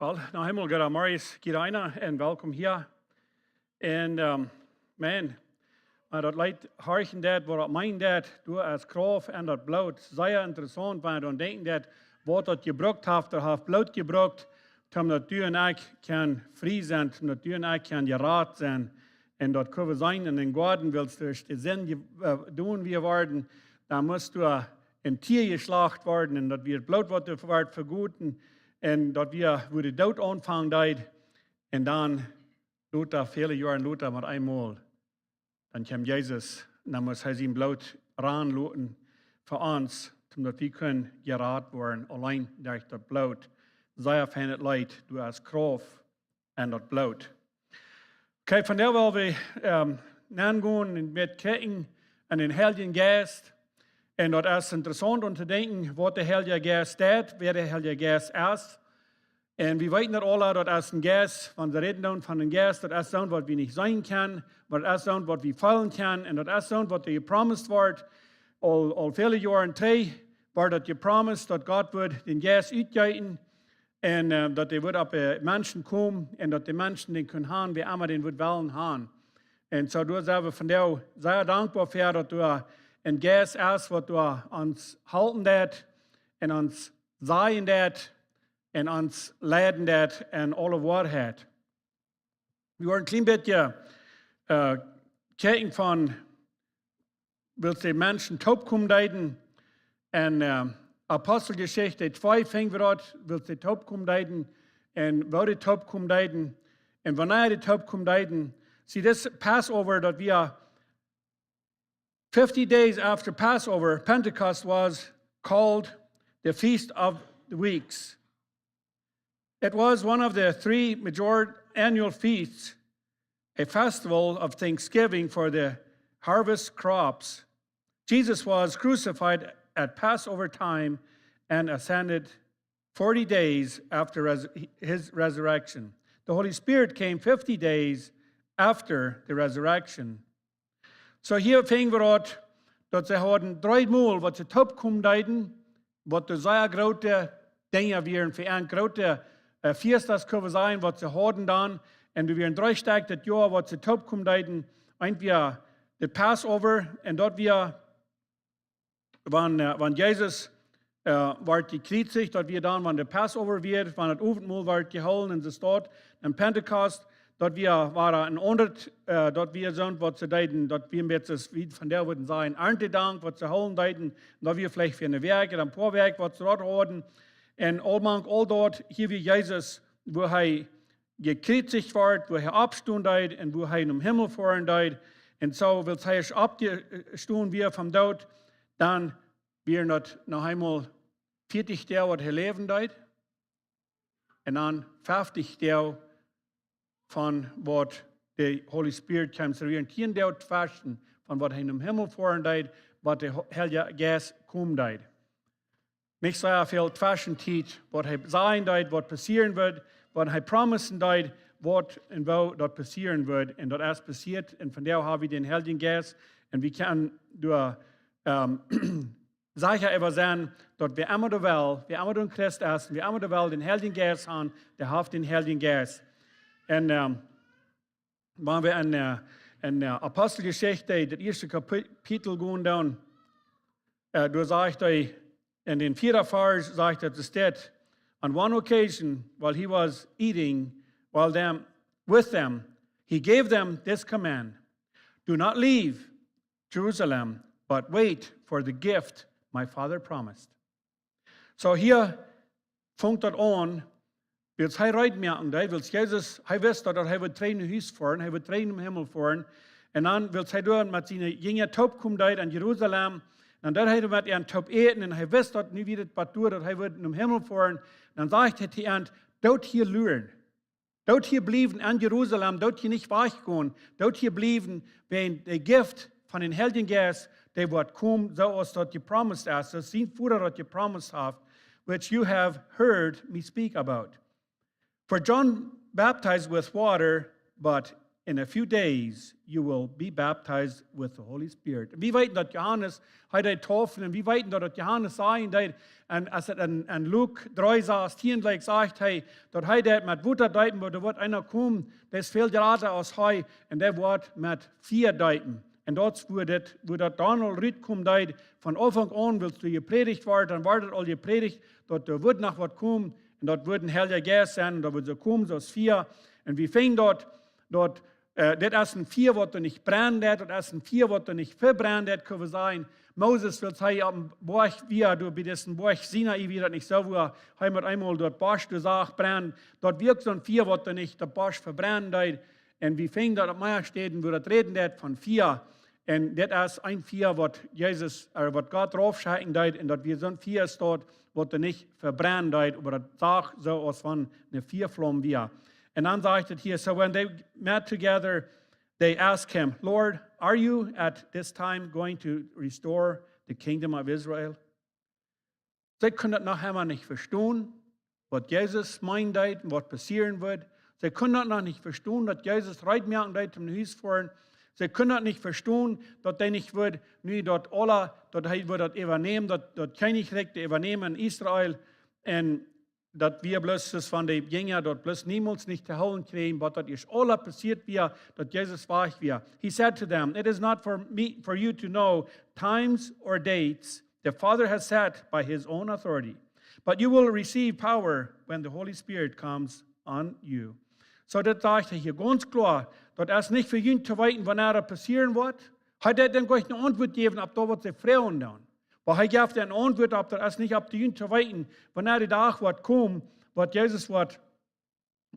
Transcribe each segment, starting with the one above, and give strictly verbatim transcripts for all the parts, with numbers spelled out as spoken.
Well, noch eemol goodemorjes, jieda eena, un welkom hia. Un, ehm, man, wan daut Leet horchen deit, waut daut meenen deit, doa es Krauft en daut Bloot. Sea interessaunt, wan eena dan denkjen deit, waut daut jebrukt haft, daut haft Bloot jebrukt, om daut du un ekj kjennen frie sennen, om daut du un ekj kjennen jerat sennen. Un daut kjenn wie seenen en dän Goaden, wiels derch de Sind je-, eh, doonen wia worden, dan must doa een Tia jeschlacht worden, un daut wia Bloot, waut doa wort vegoten, un daut wia, wua de Doot aunfangen deed, un dan lota, väle Joaren lota, met eemol, dan kjeem Jesus, un dan must hee sien Bloot rannen loten fa ons, om daut wie kjennen jerat woaren, auleen derch daut Bloot. Sea feinet Leet, doa es Krauft en daut Bloot. Okay, vondoag well wie, ehm, nengonen un met kjikjen aun dän Heiljen Jeist. Un daut es interessaunt om to denkjen, waut de Heilje Jeist deit, wäa de Heilje Jeist es. Un wie weeten daut aula, daut es een Jeist, wan see räden dan von een Jeist, daut es soont, waut wie nich seenen kjennen, oba daut es soont, waut wie feelen kjennen, un daut es soont, waut doa jepromist wort, aul, aul väle Joaren trigj, wort daut jepromist, daut Gott wudd dän Jeist utjeeten, un, eh, daut dee wudd opp de Menschen komen, un daut de Menschen dän kunnen han, wäa emma dän wudd wellen han. Un soo, doa sent wie vondoag sea dankboa fa, daut doa een Jeist es, waut doa ons halpen deit, un ons sajen deit, un ons leiden deit en aule Woarheit. Wie woaren een kjlien bät, eh, kjikjen von, wiels de Menschen toopkomen deeden, en, eh, Aposteljeschicht twee finj wie daut, wiels de toopkomen deeden, un woo de toopkomen deeden, un wanea de toopkomen deeden. See, this Passover, daut wia fifty days after Passover, Pentecost was called the Feast of the Weeks. It was one of the three major annual feasts, a festival of thanksgiving for the harvest crops. Jesus was crucified at Passover time and ascended forty days after res-, his resurrection. The Holy Spirit came fifty days after the resurrection. Soo, hia finj wie daut, daut see hauden dree Mol, waut see toopkomen deeden, waut doa sea groote Dinja wieren, fa an groote, eh, fiestas, kjenn wie sajen, waut see hauden dan. Un doa wieren dree Stekj daut Joa, waut see toopkomen deeden. Eent wia de Passover, un daut wia, wan, eh, wan Jesus, eh, wort jekjriezicht, daut wia dan, wan de Passover wia, wan daut Owentmol wort jehoolen en de Staut, un Pentecost, daut wia, wia een aundret, eh, daut wia soont, waut see deeden, daut wia een bät, aus wie vondoag wudden sajen, Arntedank, waut see hoolen deeden, daut wia veleicht fa eene Wäakj ooda een poa Wäakj, waut see doa hauden. Un aulmank aul daut, hia wia Jesus, wua hee jekjriezicht wort, wua hee oppstonen deed un wua hee nom Himmel foaren deed. Un soo, wiels hee es oppjestonen wia vom Doot, dan wieren daut noch eemol vieetich Doag, waut hee läwen deed. Un dan feftich Doag von waut de Holy Spirit kjeem. Soo wieren tieen Doag tweschen von waut hee nom Himmel foaren deed, waut de Ho-, Heilje Jeist komen deed. Nich sea väl Tweschentiet, waut hee sajen deed, waut passieren wudd, waut hee promisen deed, waut un woo daut passieren wudd. Un daut es passieet. Un vondoag ha wie dän Heiljen Jeist. Un wie kjennen doa, ehm, secha äwa sennen, daut wäa emma doa well, wäa emma doa een Christ es, wäa emma doa well dän Heiljen Jeist han, dee haft dän Heiljen Jeist. Un, ehm, wan wie en, eh, en, eh, Aposteljeschicht, daut ieeschte Kapi-, Kapitel gonen dan, eh, doa sajcht hee, en dän vieeden Varsch sajcht et, et steit, "On one occasion, while he was eating, while them, with them, he gave them this command, 'Do not leave Jerusalem, but wait for the gift my Father promised.'" Soo, hia fangt daut aun, wiels hee reed moaken deed, wiels Jesus, hee wist daut, daut hee wudd trigj no Hus foaren, hee wudd trigj nom Himmel foaren. Un dan, wiels hee doa met siene Jinja toopkomen deed en Jerusalem, dan deed hee doa met an toop äten, un hee wist daut nu wia et bat doa, daut hee wudd nom Himmel foaren. Dan sajcht hee to an: "Doot hia luren. Doot hia bliewen en Jerusalem, doot hia nich wajchgonen, doot hia bliewen, wiels de Gift von dän Heiljen Jeist, dee woat komen, soo aus daut jepromist es, soo aus sien Voda daut jepromist haft, which you have heard me speak about. For John baptized with water, but in a few days you will be baptized with the Holy Spirit. Wie weeten daut Johanes, hee deed deepen, un wie weeten daut, daut Johanes sajen deed, un aus et en, en Lukas dree sastieen, like, sajcht hee, daut hee deed met Wota deepen, oba doa woat eena komen, dee es väl jrata aus hee, un dee woat met Fia deepen. Un daut es wua dit, wua daut dan aul rutkomen deed, von Aunfank aun, wiels doa jeprädicht wort, dan wort et aul jeprädicht, daut doa wudd noch waut komen, un daut wudd een Heilja Jeist sennen, un daut wudd soo komen soo aus Fia. Un wie finjen daut, daut, äh, dit es een Fia waut doa nich brennen deed, daut es een Fia waut doa nich vebrennen deed, kjenn wie sajen. Moses, wiels hee oppem Boajch wia, doa bie disen Boajch Sinai wia daut nich soo, wua hee met eemol daut Boajch doa sach brennen, daut wia uk soon Fia waut doa nich daut Boajch vebrennen deed. Un wie finjen daut opp mea Städen, wua daut räden deed von Fia. Un dit es een Fia waut Jesus, äh, waut Gott raufschekjen deed, un daut wia soon Fia es daut, waut doa nich vebrennen deed, oba daut sach soo aus von eene Fiaflaum wia. Un dan sajcht et hia, "So when they met together, they asked him, 'Lord, are you at this time going to restore the kingdom of Israel?'" See kunnen daut noch emma nich vestonen, waut Jesus meenen deed un waut passieren wudd. See kunnen daut noch nich vestonen, daut Jesus reed moaken deed toom no Hus foaren. See kunnen daut nich vestonen, daut hee nich wudd nu daut aula, daut hee wudd daut äwanämen, daut, daut Kjennichrikj to äwanämen en Israel. Un daut wia bloos, daut von de Jinja daut bloos niemols nich to hoolen kjrieejen, waut daut ieescht aula passieet wia, daut Jesus wajch wia. He said to them, "It is not for me, for you to know times or dates the Father has set by his own authority, but you will receive power when the Holy Spirit comes on you." Soo, daut sajcht hee hia gaunz kloa, daut es nich fa junt to weeten, wanea daut passieren woat. Hee deed an nich ne Auntwuat jäwen opp daut, waut see froagen dan. Oba hee jeef ne Auntwuat opp, daut es nich opp to junt to weeten, wanea de Dach woat komen, waut Jesus woat,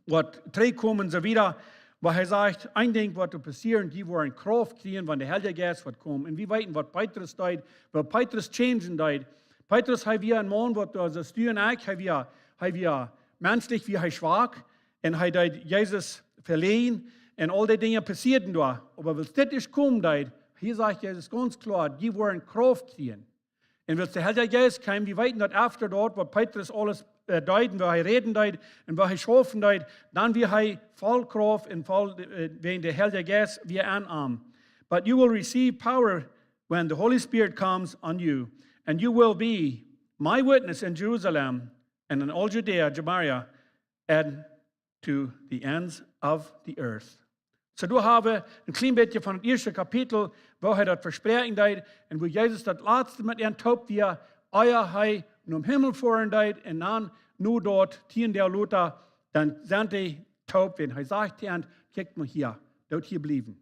woat trigjkomen un soo wieda. Oba hee sajcht, een Dinkj woat doa passieren, jie woaren Krauft kjrieen, wan de Heilja Jeist woat komen. Un wie weeten, waut Petrus deed, waut Petrus changen deed. Petrus, hee wia een Maun, waut doa soo stiew aus ekj, hee wia, hee wia menschlich, wia hee schwak. Un hee deed Jesus veleajen. Un aul dee Dinja passieeden doa. Oba wiels dit ieescht komen deed, hia sajcht Jesus gaunz kloa, jie woaren Krauft kjrieen. Un wiels de Heilja Jeist kjeem, wie weeten daut after daut, waut Petrus aules, äh, deed, un woo hee räden deed, un woo hee schaufen deed, dan wia hee voll Krauft un voll, äh, wäajen de Heilja Jeist wia aun am. "But you will receive power when the Holy Spirit comes on you, and you will be my witness in Jerusalem and in all Judea, Samaria, and to the ends of the earth." Soo, doa hab wie een kjlien bät von daut ieeschte Kapitel, woo hee daut vespräakjen deed, un woo Jesus daut latste met an toop wia, ea hee nom Himmel foaren deed, un dan, nu daut, tieen Doag lota, dan sent dee toop, un hee sajcht an: "Kjikjt mau hia, doot hia bliewen.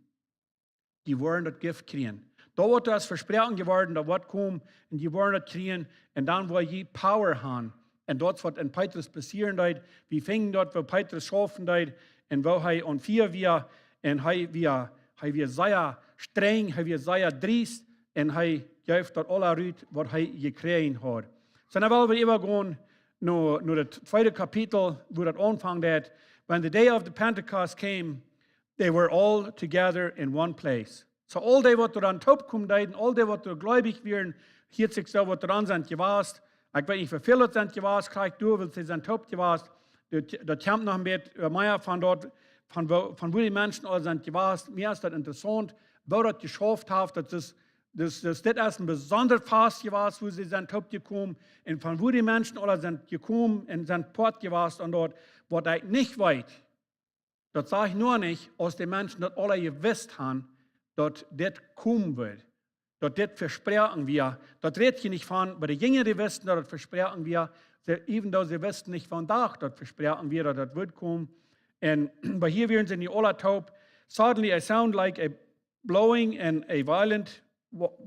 Jie woaren daut Gift kjrieen. Daut woat aus vesproaken jeworden, daut woat komen, un jie woaren daut kjrieen, un dan woa jie power han." Un daut es waut en Petrus passieren deed. Wie finjen daut, woo Petrus schaufen deed, un woo hee aun Fia wia, un hee wia, hee wia sea strenj, hee wia sea driest, un hee jeef daut aula rut, waut hee jekjräajen haud. Soo, dan well wie äwagonen no, no daut tweede Kapitel, woo daut aunfangt, daut: "When the day of the Pentecost came, they were all together in one place." Soo, aul dee, waut doa dan toop kjeemen deeden, aul dee, waut doa gleubich wieren, hieet sikj soo, waut doa dan sent jewast. Ekj weet nich, woo väl daut sent jewast, krakjt doa, wiels see sent toop jewast. Daut, daut kjemt noch een bät, äh, mea von daut, von woo, von woo dee Menschen aul sent jewast. Mie es daut interessaunt, woo daut jeschauft haft, daut es, daut, daut dit es een besondret Fast jewast, woo see sent toop jekomen, un von woo dee Menschen aul sent jekomen un sent Poat jewast aun daut, waut ekj nich weet. Daut saj ekj noch nich, aus dee Menschen daut aula jewist han, daut dit komen wudd, daut dit vesproaken wia. Daut rät hia nich von, oba de Jinja, dee wisten, daut et vesproaken wia, see, even though see wisten nich, von daut daut vesproaken wia, daut daut wudd komen. Un, oba hia wieren see nu aula toop. "Suddenly a sound like a blowing and a violent,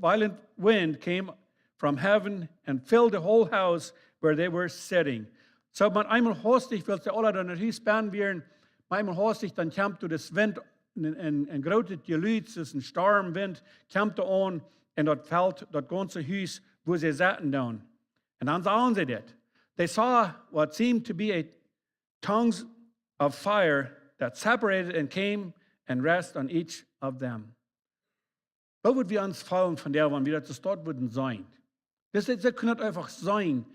violent wind came from heaven and filled the whole house where they were sitting." Soo, met eemol haustich, wiels see aula doa en daut Hus bennen wieren, met eemol haustich, dan kjemt doa dis Wint, een, een, een grootet Jelud, daut es een Stormwint, kjemt doa aun, un daut felt daut gaunze Hus, wua see saten, down. Un dan sagen see dit: "They saw what seemed to be a tongues of fire that separated and came and rest on each of them." Woo wudd wie ons feelen von doa, wan wie daut soo wudden seenen? Daut, daut, see kunnen daut eefach seenen,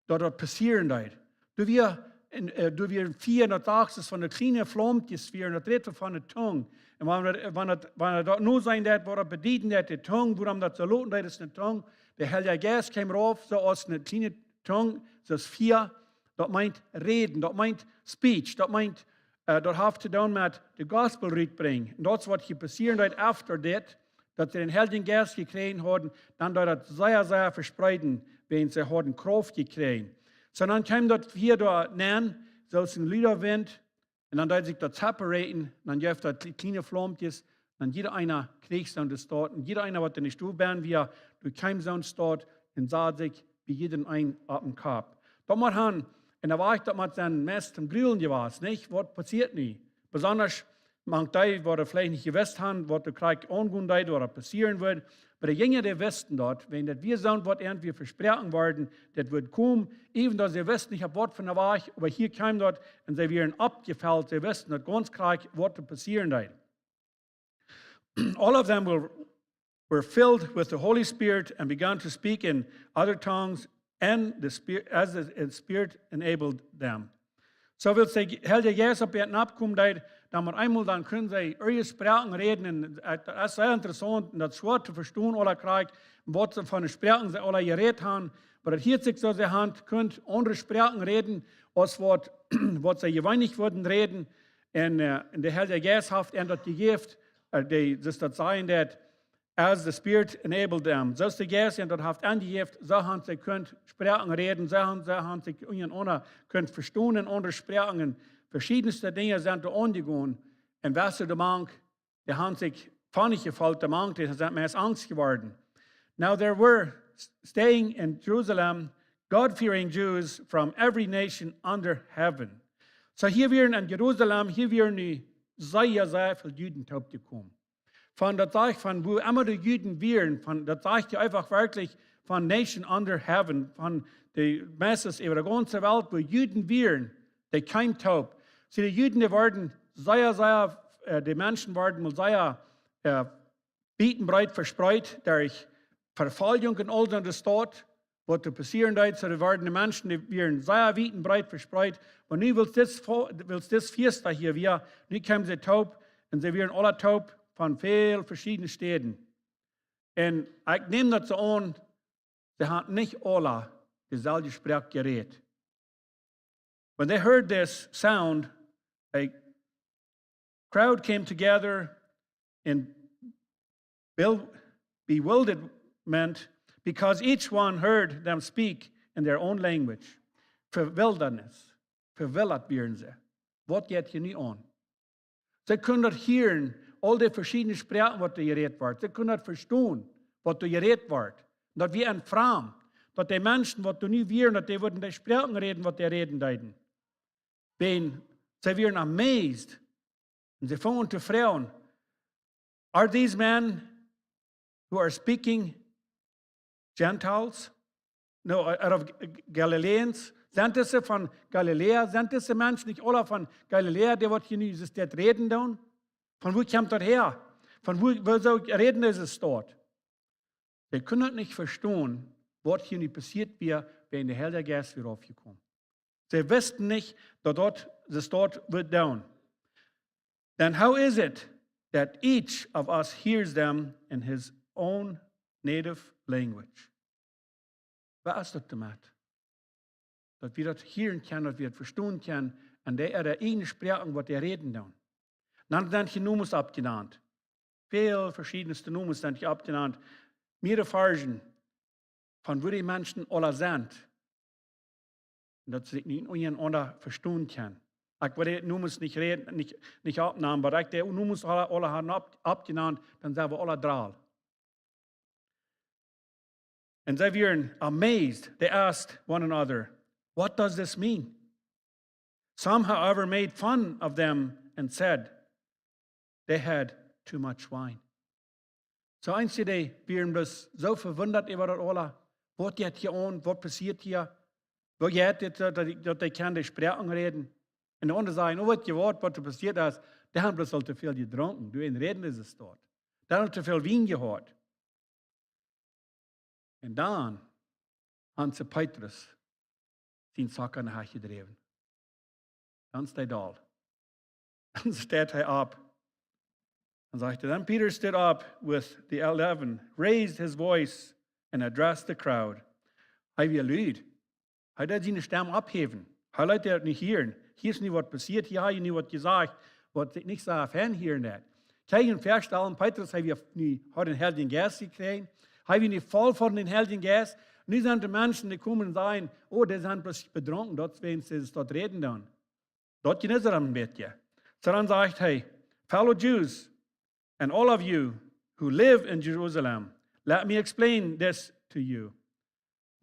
daut daut passieren deed. Doa wia Un, äh, doa wieren Fia, daut sach ekj von de kjliene Flaumkjes wieren, daut räd von de Tung. Un wan wie, wan daut, wan daut nu sent, daut waut daut bedieden, daut de Tung, wuarom daut soo looten deed, es de Tung. De Heilje Jeist kjeem rauf, soo aus ne kjliene Tung, soo aus Fia. Daut meent räden, daut meent speech, daut meent, äh, daut haft to doonen met de Gospel rutbrinjen. Un daut es waut hia passieren deed, after dit, daut see dän Heiljen Jeist jekjräajen hauden, dan deed daut sea, sea vespreeden, wiels see hauden Krauft jekjräajen. Soo dan kjeem daut hia doa nenn, soo aus een lüda Wint, un dan deed sikj daut separaten, dan jeef daut kjl-, kjliene Flaumkjes, dan jieda eena kjrieech soon Staut, un jieda eena waut enne Stow benne wia, doa kjeem soon Staut, un sad sikj bie jieda eenen opp dän Kopp. Daut mott han, un doa wia ekj, daut mott sennen meist toom Grulen jewast, nich? Waut passieet nu? Besonda mank dee, waut veleicht nich jewist han, waut doa krakjt aungonen deed, waut doa passieren wudd. Oba de Jinja, dee wisten daut, wan daut wia soont, waut irjentwäa vesproaken worden, daut wudd komen, even daut see wisten nich opp waut fa een Wajch, oba hia kjeem daut, un see wieren oppjefelt, see wisten daut gaunz krakjt, waut doa passieren deed. All of them were, were filled with the Holy Spirit and began to speak in other tongues and the Spirit, as the, the Spirit enabled them. Soo wiels de Heilje Jeist opp an oppkomen deed, dan met eemol dan kunnen see irjent Sproaken räden. Un et es sea interessaunt un daut es schwoa to vestonen, aula krakjt, waut see von de Sproaken see aula jerät han. Oba daut hieet sikj soo, see han kunt aundre Sproaken räden, aus waut, waut see jeweenlich wudden räden. Un, äh, un de Heilje Jeist haft an daut jejäft, äh, dee, daut sajcht daut, as the Spirit enabled them. Soo aus de Jeist an daut haft aunjejäft, soo han see kunt Sproaken räden, soo han, soo han see unjarenaunda kunt vestonen en aundre Sproaken. Veschiedne Dinja sent doa aunjegonen. Un wese doamank, dee han sikj funny jefeelt, doamank, dee sent meist angst jeworden. Now there were s-, staying in Jerusalem God-fearing Jews from every nation under heaven. Soo hia wieren en Jerusalem, hia wieren nu sea, sea väl Juden toopjekomen. Von daut sajcht, von wua emma de Juden wieren, von daut sajcht je eefach werkjlich von nation under heaven, von de Menschen äwa de gaunze Welt, wua Juden wieren, dee kjeemen toop. See, de Juden, dee worden sea, sea, äh, de Menschen worden mol sea, äh, wiet un breet vespreet derch Vefoljunk en aul dee Staut, waut doa passieren deed, soo doa worden de Menschen, dee wieren sea wiet un breet vespreet. Oba nu wiels dit Fo-, wiels dit Fiesta hia wia, nu kjeemen see toop un see wieren aula toop von väl veschiedne Städen. Un ekj näm daut soo aun, see han nich aula deselwje Sproak jerät. When they heard this sound, a crowd came together in bewil-, bewilderment, because each one heard them speak in their own language. Vewildanis, vewildat wieren see. Waut jeit hia nu aun? See kunnen daut hieren, aul dee veschiedne Sproaken, waut doa jerät wort. See kunnen daut vestonen, waut doa jerät wort. Un daut wia an framd, daut de Menschen, waut doa nu wieren, daut dee wudden dee Sproaken räden, waut dee räden deeden. Wan, see wieren amazed. Un see fungen aun to froagen, "Are these men who are speaking Gentiles? No, out of Galileans? Sent dise von Galiläa? Sent dise Menschen nich aula von Galiläa, dee waut hia nu dise Städ räden doonen? Von wua kjemt daut häa? Von wua, wua soo räden dise Staut?" See kunnen daut nich vestonen, waut hia nu passieet wia, wan de Heilje Jeist wia raufjekomen. See wisten nich, daut daut, daut daut wudd doonen. Then how is it that each of us hears them in his own native language? Woo es daut doamet? Daut wie daut hieren kjennen, daut wie daut vestonen kjennen, un dee äare ieejne Sproaken, waut dee räden doonen. Dan sent je Nomes oppjenant. Väl veschiedne Nomes sent je oppjenant. Mea Varschen, von wua dee Menschen aula sent. Un daut see sikj nich unjarenaunda vestonen kjennen. Ekj wudd dee Nomes nich räden, nich, nich oppnämen, oba ekj dee Nomes aula, aula han opp-, oppjenant, dan sent wie aula drol. And they were amazed. They asked one another, "What does this mean?" Some, however, made fun of them and said, "They had too much wine." Soo eenje, dee wieren bloos soo vewundat äwa daut aula. Waut jeit hia aun? Waut passieet hia? Woo jeit dit, daut, daut, daut dee kjennen de Sproaken räden? Un de aundre säden, "Oh, weetst du waut, waut doa passieet es? Dee haben bloos aul too väl jedrunken. Doawäajen räden dee soo stoakj. Dee haben too väl Wien jehaut." Un dan han see Petrus sien Sack aun de Hach jedräwen. Dan steit hee opp. Dan steit hee opp. Dan sajcht hee, then Peter stood up with the eleven, raised his voice, and addressed the crowd. Hee wia lud. Hee deed siene Stemm opphäwen. Hee leet daut nich hieren. Hia es nu waut passieet. Hia haft hee nu waut jesajcht, waut sikj nich soo fein hieren deed. Kjikj, faststalen, Petrus, hee wia nu, haud dän Heiljen Jeist jekjräajen. Hee wia nu voll von dän Heiljen Jeist. Nu sent de Menschen, dee komen un sajen, oh, dee sent bloos bedrunken, daut es wäajens see daut räden doonen. Daut jeit nich soo een bät. Soo dan sajcht hee, fellow Jews, and all of you who live in Jerusalem, let me explain this to you.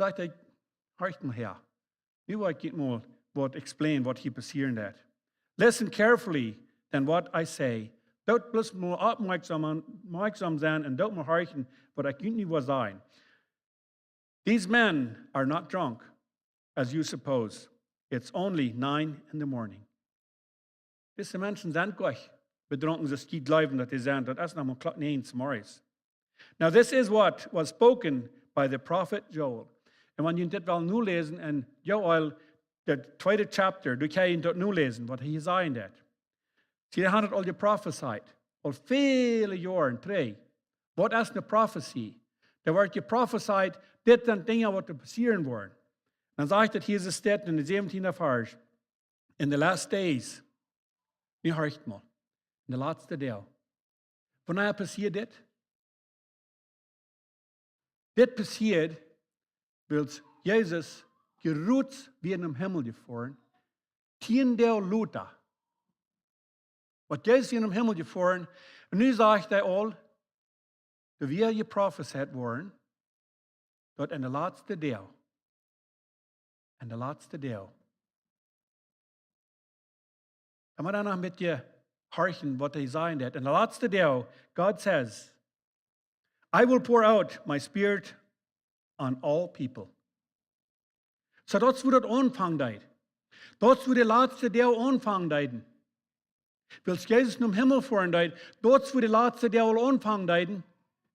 Sajcht hee, horcht mol häa. Nu woa ekj junt mol waut explain, waut hia passieren deed. Listen carefully then what I say. Doot bloos mol oppmoakjsom, moakjsom sennen un doot mol horchen, waut ekj junt nu woa sajen. These men are not drunk, as you suppose. It's only nine in the morning. Dise Menschen sent goanich bedrunken, soo aus jie jleewen, daut dee sent. Daut es noch mau Klock näajen zemorjes. Now, this is what was spoken by the prophet Joel. Un wan jie dit wellen noläsen en Joel, daut tweede Chapter, dan kjenn jie daut noläsen, waut hee hia sajen deed. See, dee hauden daut aul jeprofezeit, aul väle Joaren trigj. Waut es eene Profezie? Doa woat jeprofezeit, dit sent Dinja, waut doa passieren woaren. Dan sajcht et hia, soo steit en dän säwentieenden Varsch, in the last days. Nu horcht mol. En de latste Doag. Wanea passieed dit? Dit passieed, wiels Jesus jrod wia nom Himmel jefoaren, tieen Doag lota. Waut Jesus wia nom Himmel jefoaren, un nu sajcht hee aul, doa wia jeprofezeit worden, daut en de latste Doag, en de latste Doag, dan mott wie noch een bät horchen, waut hee sajen deed. En de latste Doag, God says, I will pour out my spirit on all people. Soo daut es wua daut aunfangen deed. Daut es wua de latste Doag aunfangen deeden. Wiels Jesus nom Himmel foaren deed, daut es wua de latste Doag aul aunfangen deeden.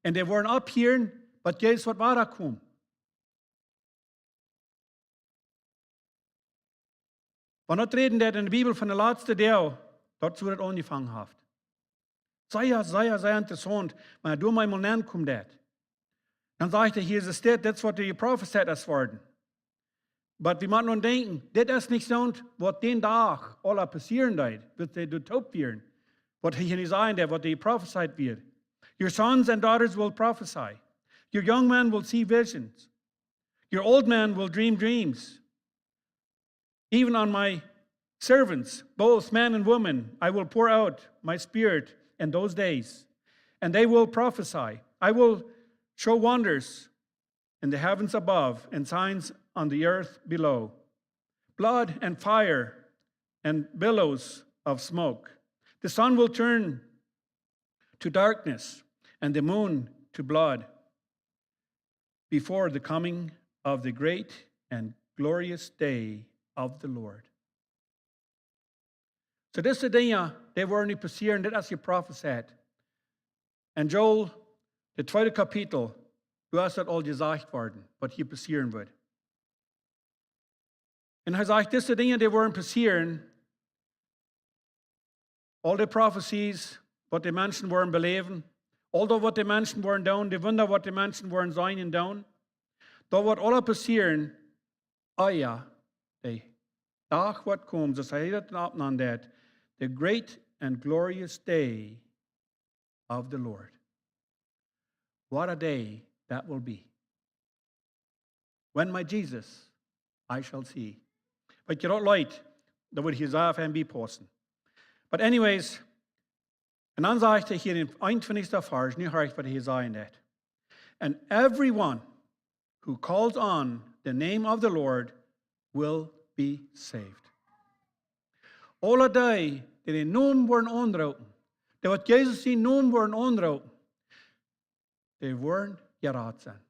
Un dee woaren opphieren, waut Jesus woat wada komen. Wan daut räden deed en de Bibel von de latste Doag, daut es wua daut aunjefangen haft. Sea, sea, sea interessaunt, oba doa mott eemol nenkomen daut. Dan sajcht hee hia, soo steit, dit es waut doa jeprofezeit es worden. Oba wie motten nu denkjen, dit es nich soo, waut dän Dach aula passieren deed, daut dee doot toop wieren. Waut hee hia nich sajen deed, waut doa jeprofezeit wia. Your sons and daughters will prophesy. Your young men will see visions. Your old men will dream dreams. Even on my servants, both men and women, I will pour out my spirit in those days, and they will prophesy. I will show wonders in the heavens above and signs on the earth below. Blood and fire and billows of smoke. The sun will turn to darkness and the moon to blood before the coming of the great and glorious day of the Lord. Soo, dise Dinja, dee woaren nu passieren, dit es jeprofezeit. En Joel, daut tweede Kapitel, doa es daut aul jesajcht worden, waut hia passieren woat. Un hee sajcht, dise Dinja, dee woaren passieren, aul de Profezies, waut de Menschen woaren beläwen, aul daut, waut de Menschen woaren doonen, de Wunda, waut de Menschen woaren seenen un doonen, daut woat aula passieren, ea de Dach woat komen, soo aus hee daut oppnant, the great and glorious day of the Lord. What a day that will be. When my Jesus I shall see. But you don't like, daut wudd hia sea fein biepaussen. But anyways, un dan sajcht hee hia en dän eenuntwintichsten Varsch, nu horcht waut hee sajen deed. And everyone who calls on the name of the Lord will be saved. Aule dee, dee dän Nomen woaren aunroopen, dee waut Jesus sienen Nomen woaren aunroopen, dee woaren jerat sennen.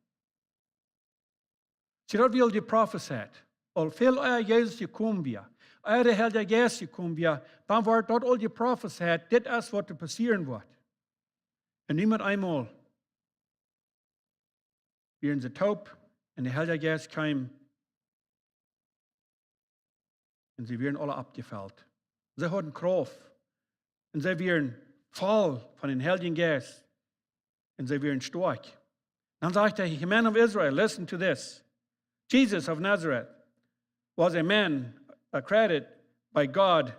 See, daut wia aul jeprofezeit. Aul väl ea Jesus jekomen wia, ea de Heilje Jeist jekomen wia, dan wort daut aul jeprofezeit, dit es waut doa passieren woat. Un nu met eemol wieren see toop un de Heilje Jeist kjeem un see wieren aula oppjefelt. See hauden Krauft. Un see wieren voll von dän Heiljen Jeist. Un see wieren stoakj. Dan sajcht hee, "Hear, men of Israel, listen to this. Jesus of Nazareth was a man accredited by God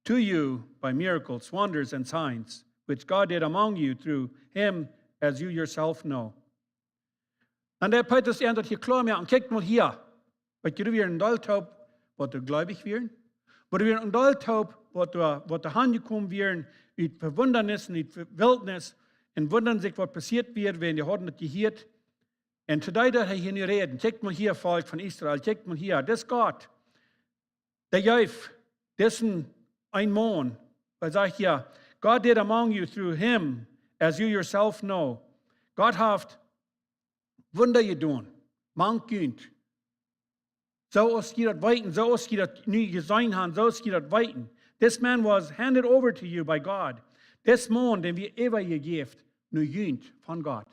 to you by miracles, wonders, and signs, which God did among you through him, as you yourself know." Dan deit Petrus an daut hia kloa moaken, un kjikjt mol hia. Waut, doa wieren een Deel Toop, waut doa gleubich wieren. Oba doa wieren een Deel Toop, waut doa, waut doa hanjekomen wieren, ut Vewundanis un ut Wildnis, un wundaden sikj, waut passieet wia, wan dee hauden daut jehieet. Un to dee deed hee hia nu räden. Kjikjt mol hia, Volkj von Israel, kjikjt mol hia. Dis Gott, dee jeef disen eenen Maun, hee sajcht hia, "God did among you through him, as you yourself know." Gott haft Wunda jedonen, mank junt. Soo aus jie daut weeten, soo aus jie daut nu jeseenen haben, soo aus jie daut weeten. This man was handed over to you by God. Dis Maun, dän wia äwajejäft no junt von Gott.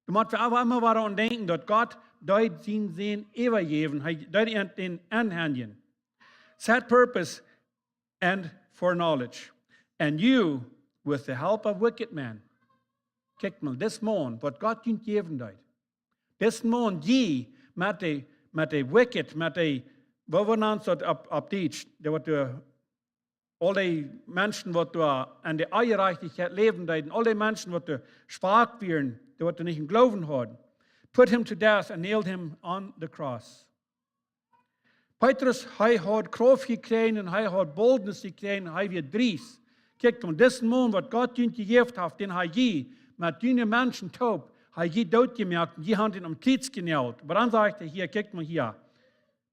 Doa mott wie oba emma wada aun denkjen, daut Gott deed sienen Sän äwajäwen, hee deed am dän aunhandjen. Set purpose and foreknowledge. And you, with the help of wicked men. Kjikjt mol, dis Maun, waut Gott junt jäwen deed. Dis Maun, dee met de, met de wicked, met de, waut wie nanen daut opp, opp Dietsch, dee waut doa, aul dee Menschen waut doa aun de Onjerajchtichkjeit läwen deeden, aul dee Menschen waut doa schwak wieren, dee waut doa nich een Gloowen hauden. Put him to death and nailed him on the cross. Petrus, hee haud Krauft jekjräajen un hee haud boldness jekjräajen, hee wia driest. Kjikjt, un disen Maun, waut Gott junt jejäft haft, dän hee jie met june Menschen toop, hee jie dootjemoakt, un jie haben am aum Kjriez jenault. Oba dan sajcht hee hia, kjikjt mol hia.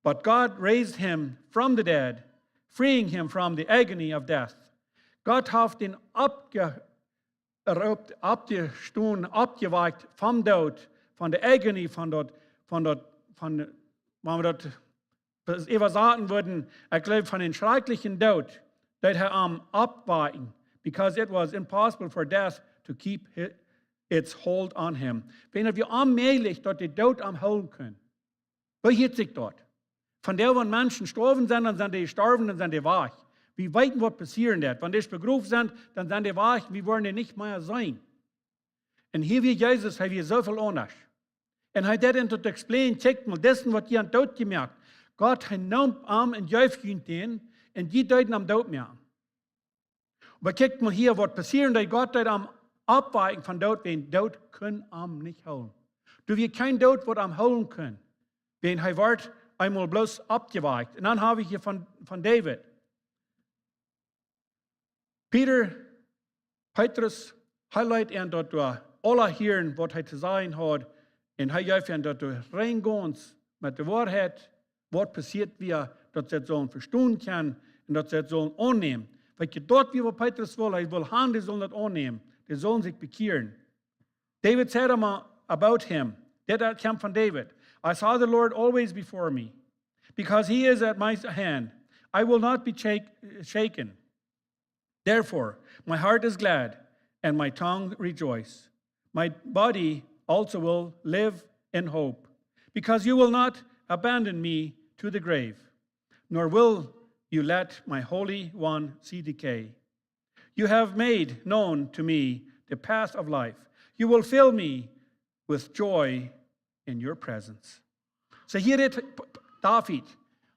But God raised him from the dead, freeing him from the agony of death. Gott haft am oppje-, erhoopt, oppjestonen, oppjewakjt vom Doot, von de Agonie, von daut, von daut, von, wan wie daut bes-, äwasaten wudden, ekj jleew, von dän schrakjlichen Doot, deed hee am oppwakjen, because it was impossible for death to keep hi-, its hold on him. Wan daut wia onmäajlich, daut de Doot am hoolen kunn. Woo hieet sikj daut? Vondoag, wan Menschen jestorwen sent, dan sent dee jestorwen, dan sent dee wajch. Wie weeten, waut passieren deed. Wan dee begroft sent, dan sent dee wajch. Wie woaren dee nich mea seenen. Un hia wia Jesus, hee wia soo väl aundasch. Un hee deed an to explain, kjikjt mol, disen waut jie han dootjemoakt. Gott, hee neem am un jeef junt dän, un jie deeden am dootmoaken. Oba kjikjt mol hia, waut passieren deed. Gott deed am oppwakjen vom Doot, wan Doot kunn am nich hoolen. Doa wia kjeen Doot, waut am hoolen kunn. Wan hee wort eemol bloos oppjewakjt. Un dan hab wie hia von, von David. Peter, Petrus, hee leet an daut doa aula hieren, waut hee to sajen haud. Un hee jeef an daut doa rein gaunz met de Woarheit, waut passieet wia, daut see daut sullen vestonen kjennen un daut see daut sullen aunnämen. Weetst, daut wia, waut Petrus wull, hee wull han, dee sullen daut aunnämen, dee sullen sikj bekjieren. David said amo-, about him, daut kjemt von David, "I saw the Lord always before me, because he is at my hand. I will not be shake-, shaken. Therefore, my heart is glad and my tongue rejoice. My body also will live in hope, because you will not abandon me to the grave, nor will you let my Holy One see decay. You have made known to me the path of life. You will fill me with joy in your presence." Soo hia rät P-, P-, David,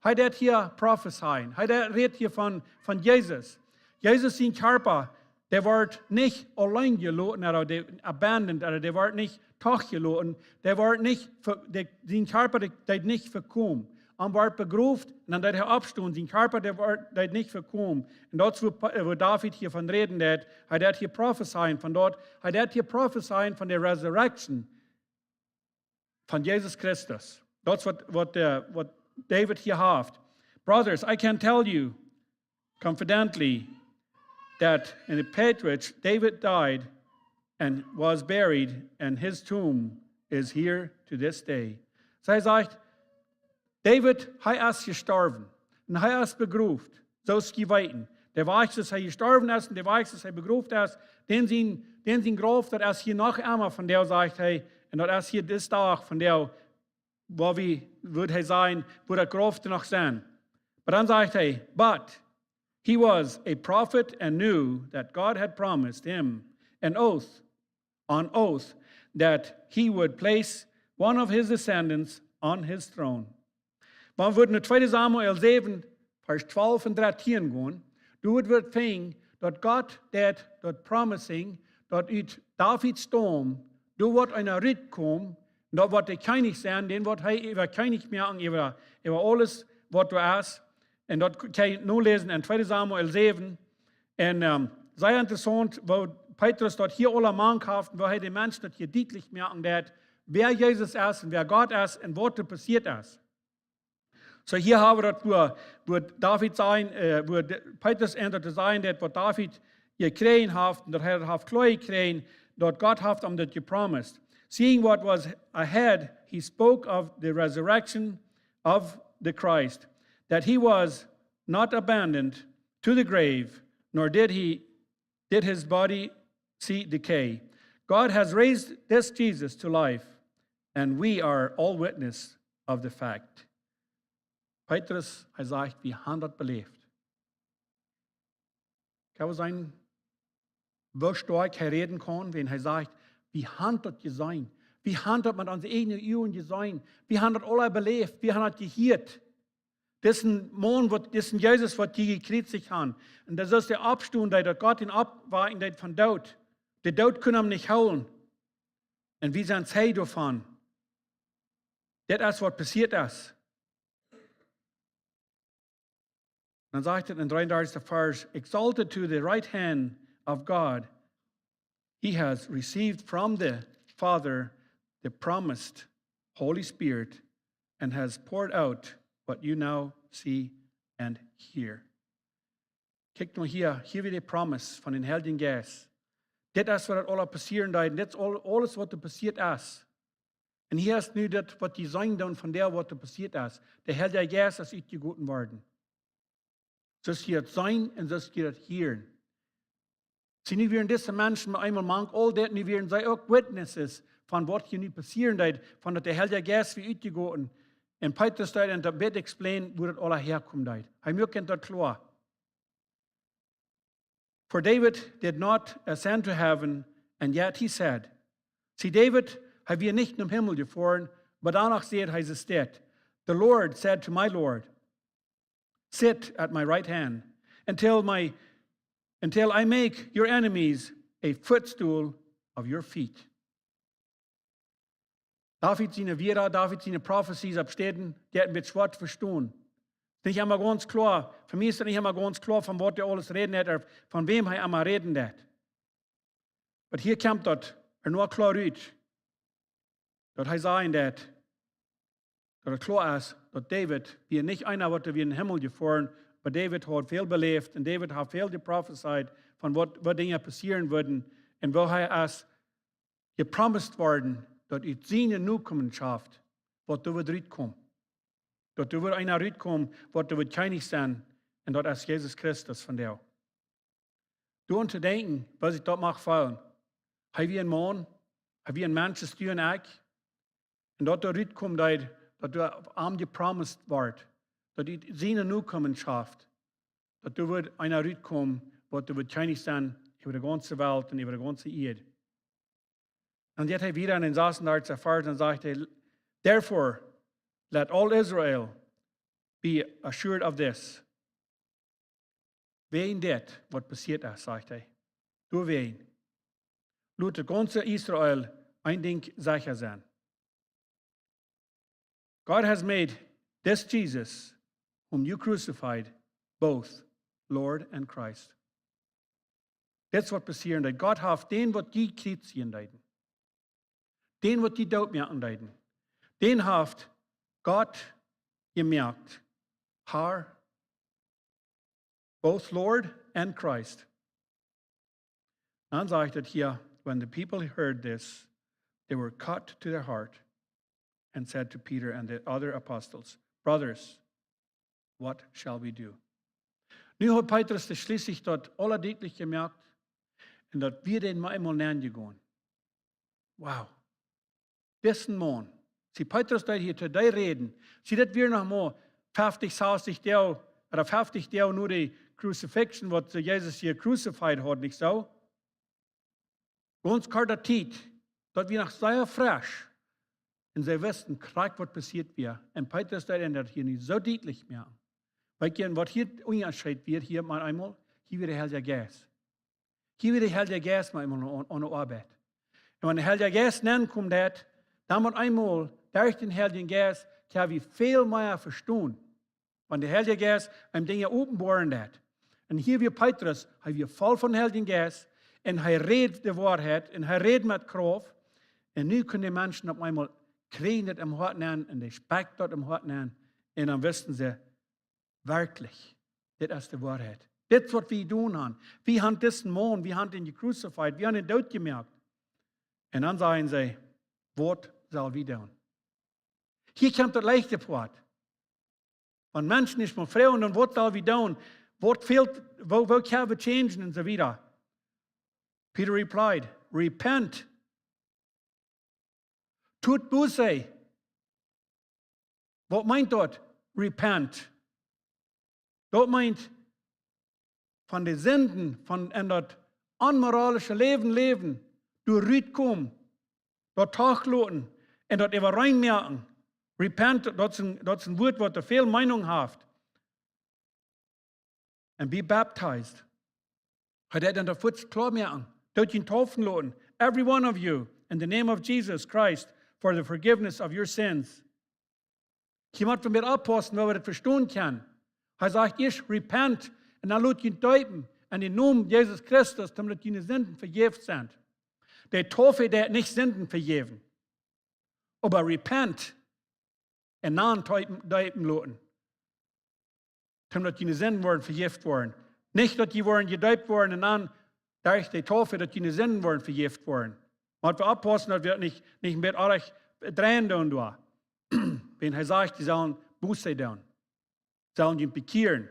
hee deed hia prophezeien, hee deed, rät hia von, von Jesus. Jesus sien Kjarpa, dee wort nich auleen jeloten, ooda dee abandoned, ooda dee wort nich toch jeloten, dee wort nich ve-, dee, sien Kjarpa, dee, dee deed nich vekomen. Hee wort begroft, un dan deed hee oppstonen, sien Kjarpa, dee wort, dee deed nich vekomen. Un daut es, wua Pa-, wua David hia von räden deed, hee deed hia prophezeien von daut, hee deed hia prophezeien von de resurrection von Jesus Christus. Daut es waut, waut, eh, waut David hia haft. Brothers, I can tell you confidently that in the patriarch David died and was buried, and his tomb is here to this day. Soo hee sajcht, David, hee es jestorwen un hee es begroft, soo aus jie weeten. De Wajch, woo hee jestorwen es un de Wajch, woo hee begroft es, dän sien, dän sien Grauf, daut es hia noch emma vondoag, sajcht hee, un daut es hia dis Dach vondoag, wua wie, wudd hee sajen, wua daut Grauf noch es. Oba dan sajcht hee, "But He was a prophet and knew that God had promised him an oath, an oath, that he would place one of his descendants on his throne. Wan wie no tweede Samuel säwen, Varsch twalf un dartieen gonen, doa woat wie finjen, daut Gott deed daut promising, daut ut Davids Staum, doa woat eena rutkomen, un daut woat de Kjennich sennen, dän woat hee äwa Kjennich moaken, äwa, äwa aules, waut doa es. Un daut kjenn jie noläsen en tweede Samuel säwen. Un, ähm, sea interessaunt, woo Petrus daut hia aula mank haft, woo hee de Menschen daut hia dietlich moaken deed, wäa Jesus es un wäa Gott es un waut doa passieet es. Soo hia hab wie daut, woo, woo David sajen, äh, woo de, Petrus endat to sajen, daut waut David jekjräajen haft, un daut hee daut haft kloa jekjräajen, daut Gott haft am daut jepromist. Seeing what was ahead, he spoke of the resurrection of the Christ, that he was not abandoned to the grave, nor did he, did his body see decay. God has raised this Jesus to life, and we are all witness of the fact. Petrus, hee sajcht, wie haben daut beläft. Kaun sennen, woo stoakj hee räden kaun, wan hee sajcht, wie haben daut jeseenen. Wie haben daut met onse ieejne Uagen jeseenen. Wie haben daut aula beläft. Wie haben daut jehieet. Disen Maun, waut, disen Jesus, waut dee jekjriezicht haben. Un daut es de Oppstonunk, daut Gott am oppwakjen deed vom Doot. De Doot kunn am nich hoolen. Un wie sent Zeijen doavon. Dit es waut passieet es. Dan sajcht et en dreeundartichsten Varsch, "Exalted to the right hand of God, he has received from the Father the promised Holy Spirit and has poured out what you now see and hear." Kjikj mau hia, hia wia de Promise von dän Heiljen Jeist. Dit es waut et aula passieren deed. Dit es aul-, aules waut doa passieet es. Un hia es nu daut waut jie seenen doonen von daut waut doa passieet es. De Heilje Jeist es utjegoten worden. Soo aus jie daut seenen un soo aus jie daut hieren. See, nu wieren dise Menschen met eemol mank aul dit, nu wieren see uk witnesses von waut hia nu passieren deed, von daut de Heilje Jeist wia utjegoten. Un Petrus deed an daut bät explain, woo daut aula häakomen deed. Hee muak an daut kloa. "For David did not ascend to heaven, and yet he said," see, David, hee wia nich nom Himmel jefoaren, oba doano säd hee soo, "The Lord said to my Lord, sit at my right hand, until my, until I make your enemies a footstool of your feet." David siene Wieed, David siene Prophecies opp Städen, dee haft een bät schwoa to vestonen. Es nich emma gaunz kloa, fa mie es et nich emma gaunz kloa, von waut hee aules räden deed, ooda von wäm hee emma räden deed. Oba hia kjemt daut ea noch kloa rut, daut hee sajen deed, daut et kloa es, daut David wia nich eena, waut wia nom Himmel jefoaren, oba David haud väl beläft un David haud väl jeprophezeit von waut, waut Dinja passieren wudden un woo hee es jepromised worden, daut ut siene Nokomenschoft waut doa wudd rutkomen. Daut doa wudd eena rutkomen, waut doa wudd Kjennich sennen, un daut es Jesus Christus vondoag. Doaraun to denkjen, waut sikj daut mach feelen. Hee wia een Maun, hee wia een Mensch soo aus du un ekj. Un daut doa rutkomen deed, daut doa aun am jepromised wort, daut ut siene Nokomenschoft, daut doa wudd eena rutkomen, waut doa wudd Kjennich sennen äwa de gaunze Welt un äwa de gaunze Ieed. Un dan jeit hee wieda en dän sasuntachtigsten Varsch un sajcht hee, "Therefore, let all Israel be assured of this." Wäajen dit, waut passieet es, sajcht hee. Doawäajen. Lot daut gaunze Israel een Dinkj secha sennen. God has made this Jesus, whom you crucified, both Lord and Christ. Dit es waut passieren deed. Gott haft dän, waut jie kjriezjen deeden, dän, waut jie dootmoaken deeden, dän haft Gott jemoakt Har, both Lord and Christ. Dan sajcht et hia, "When the people heard this, they were cut to their heart and said to Peter and the other apostles, 'Brothers, what shall we do?'" Nu haud Petrus de schlieslich daut aula dietlich jemoakt un daut wia dän mau eemol nenjegonen. Wow. Disen Maun. See, Petrus deed hia to dee räden. See, daut wia noch mau feftich, sastich Doag, ooda feftich Doag no de crucifixion, waut see Jesus hia crucified haud, nich soo? Gaunz korte Tiet, daut wia noch sea fresch. Un see wisten krakjt waut passieet wia. Un Petrus deed an daut hia nu soo dietlich moaken. Weet jie, waut hia Unjascheet wia, hia mau eemol, hia wia de Heilje Jeist. Hia wia de Heilje Jeist mau eemol aun, aun de Oabeit. Un wan de Heilje Jeist nenkjemt, dan mau eemol, derch dän Heiljen Jeist, kjenn wie väl mea vestonen. Wan de Heilje Jeist eenem Dinja openboaren deit. Un hia wia Petrus, hee wia voll von Heiljen Jeist, un hee räd de Woarheit, un hee räd met Krauft. Un nu kunnen de Menschen opp eemol kjrieen daut em Hoat nenn, un dee spekjt daut em Hoat nenn. Un dan wisten see, werkjlich, dit es de Woarheit. Dit es waut wie jedonen haben. Wie haben disen Maun, wie haben dän gecrucified, wie haben dän dootjemoakt. Un dan sajen see, waut sell wie doonen? Hia kjemt daut leichte Poat. Wan Menschen nich mea froagen, dan waut sell wie doonen? Waut fält, woo, woo kjenn wie changen un soo wieda? Peter replied, "Repent." Tut Buße. Waut meent daut? Repent. Daut meent von de Sinden, von en daut onmoralische Läwen läwen, doa rutkomen, daut toochloten un daut äwareen moaken. Repent, daut es een, daut es een Wuat waut väl Meinung haft. And be baptized. Hee deed dan daut fuaz kloa moaken. Doot junt deepen loten. Every one of you, in the name of Jesus Christ, for the forgiveness of your sins. Jie motten oppaussen, woo wie daut vestonen kjennen. Hee sajcht ieescht, "Repent," un dan lot junt deepen en dän Nomen Jesus Christus, daut june Sinden vejäft sent. De Deep deit nich Sinden vejäwen. Oba repent un dan deepen, deepen loten. Daut june Sinden woaren vejäft woaren. Nich daut jie woaren jedeept woaren un dan derch de Deep daut june Sinden woaren vejäft woaren. Motten wie oppaussen daut wie nich, nich met orrajcht dreien doonen doa. Wan hee sajcht, jie sellen Buße doonen. Sellen junt bekjieren.